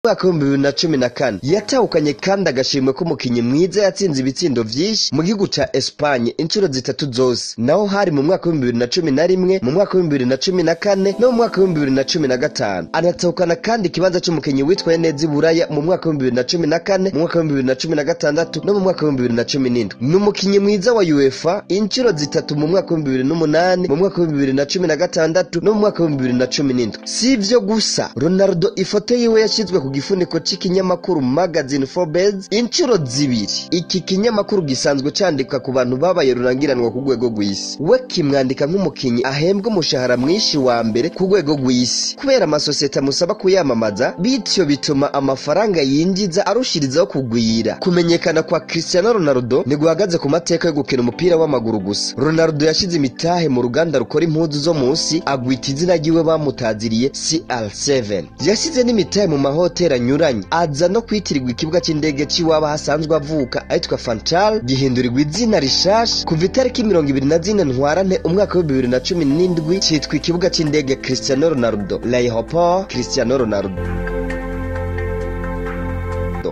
Mwaka w'2014 yatahukanye kandi agashimwe k'umukinyi mwiza yatsinze ibitsindo vyinshi mu gihugu ca Espagne inshuro zitatu zose, naho hari mu mwaka w'2011, mu mwaka w'2014 no mu mwaka w'2015. Anatahukana kandi ikibanza c'umukinyi witwaye neza i Buraya mu mwaka w'2014, mu mwaka w'2016 no mu mwaka w'2017. Ni umukinyi mwiza wa UEFA inshuro zitatu mu mwaka w'2008, mu mwaka w'2016 no mu mwaka w'2017. Si ivyo gusa, Ronaldo ifoto yiwe yashizwe ku gifuniko c'ikinyamakuru Magazine Forbes inshuro zibiri. Iki kinyamakuru gisanzwe candika ku bantu babaye rurangiranwa ku rwego rw'isi, we kimwandika nk'umukinyi ahembwa umushahara mwinshi wa mbere ku rwego rw'isi kubera amasosiyete amusaba kuyamamaza, bityo bituma amafaranga yinjiza arushirizaho kugwira. Kumenyekana kwa Cristiano Ronaldo ntiguhagaze ku mateka yo gukina umupira w'amaguru gusa. Ronaldo yashize imitahe mu ruganda rukora impuzu zo munsi, agwita izina ryiwe bamutaziriye CR7. Yashize n'imitahe mu mahoteli anyuranye, aza no kwitirirwa ikibuga c'indege c'iwabo hasanzwe avuka ahitwa Funchal, gihindurirwa izina rishasha kuva itariki 24 Ntwarante umwaka w'2017, citwa ikibuga c'indege Cristiano Ronaldo, L'aéroport Cristiano Ronaldo.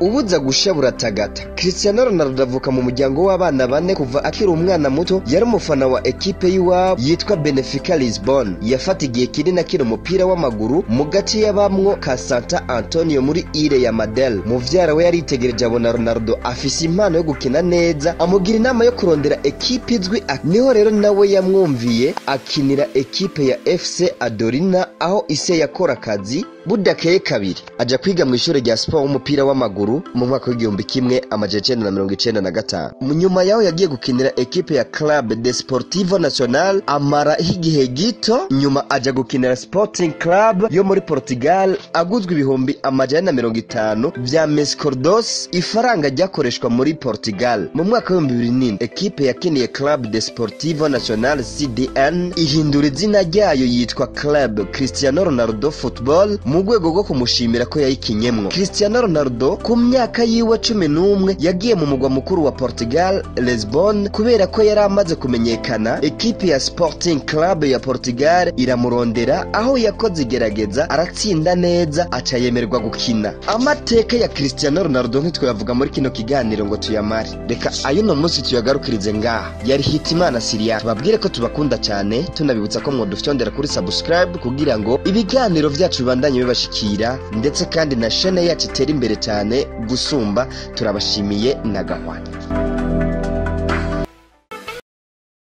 Ubuza gusha buratagata. Cristiano Ronaldo avuka mu muryango w'abana bane. Kuva akiri umwana muto yari umufana wa ekipe y'iwabo yitwa Benfica Lisbon. Yafata igihe kinini akina umupira w'amaguru mu gace yabamwo ka Santa Antonio muri Ile ya Madel. Muvyara we yaritegereje abona Ronaldo afise impano yo gukina neza, amugira inama yo kurondera ekipe izwi. Niho rero nawe yamwumviye, akinira ekipe ya FC Adorina aho ise yakora akazi. Budakeye kabiri aja kwiga mu ishure rya siporo w'umupira w'amaguru mu mwaka w'1995. Nyuma yaho yagiye gukinira ekipe ya Club Desportivo Nacional, amara igihe gito, nyuma aja gukinira Sporting Club yo muri Portugal, aguzwe 450,000 vya Mescordos, ifaranga ryakoreshwa muri Portugal. Mu mwaka w'2004 ekipe yakiniye Club Desportivo Nacional CDN ihindura izina ryayo yitwa Club Cristiano Ronaldo Football mu rwego rwo kumushimira ko yayikinyemwo. Cristiano Ronaldo ku myaka yiwe 11 yagiye mu mugwa mukuru wa Portugal, Lisbon, kubera ko yari amaze kumenyekana. Ekipe ya Sporting Club ya Portugal iramurondera, aho yakoze igerageza aratsinda neza, aca yemererwa gukina. Amateka ya Cristiano Ronaldo ntitwayavuga muri kino kiganiro ngo tuyamare, reka ay'uno munsi tuyagarukirize ngaha. Yari Hitimana Siria, tubabwire ko tubakunda cyane, tunabibutsa ko mwodufyondera kuri subscribe kugira ngo ibiganiro vyacu bibandanye bibashikira, ndetse kandi na chaîne yacu itere imbere cyane gusumba. Turabashimiye na gahwana.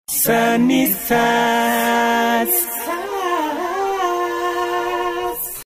Sunny side.